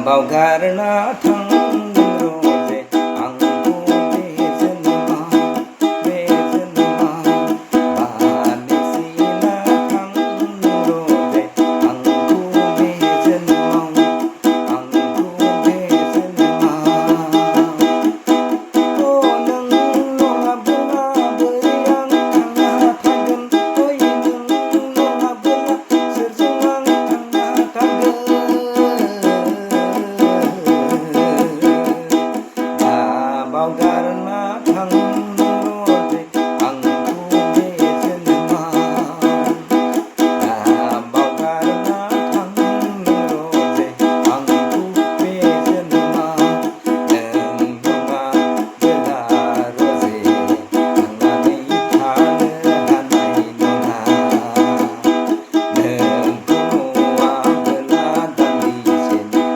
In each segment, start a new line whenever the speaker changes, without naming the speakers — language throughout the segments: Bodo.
바보가르나 탕로제 앙고 베즈누마 베즈누마 바네시나 탕로제 앙고 베즈누마 앙고 베즈누마 오능 노아부나 버리앙 탕나 타금 오이능 노아부나 스승왕 탕나 타금 바보가르나 탕로제 앙고 베즈누마 바보가르나 탕로제 앙고 베즈누마 능동아 베라로제 탕나니 타르 하나이노나 능동아 베라단디신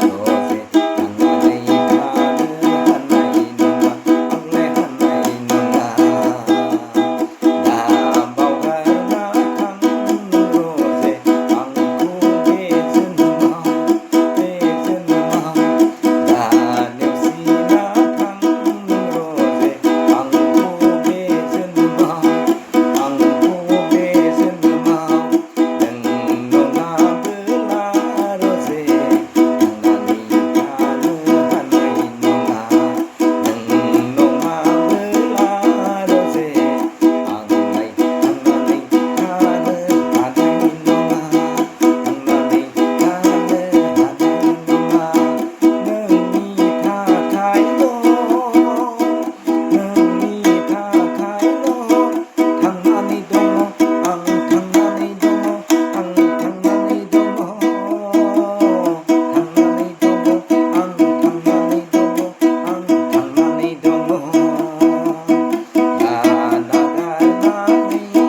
로제 탕나니 타르 하나이노나 앙레 하나이노나 바보가르나 탕로제 앙고 베즈누마 베즈누마 나냅시나 탕로제 앙고 베즈누마 앙고 베즈누마 능동아 베라로제 탕나니 타르 하나이노나 능동아 베라로제 앙라이 탕나니 타르 하나이노나 탕나니 타르 하나이노나 능이 타카이로 능이 타카이로 탕나니 동어 앙 탕나니 동어 앙 탕나니 동어 탕나니 동어 앙 탕나니 동어 앙 탕나니 동어 나나가나니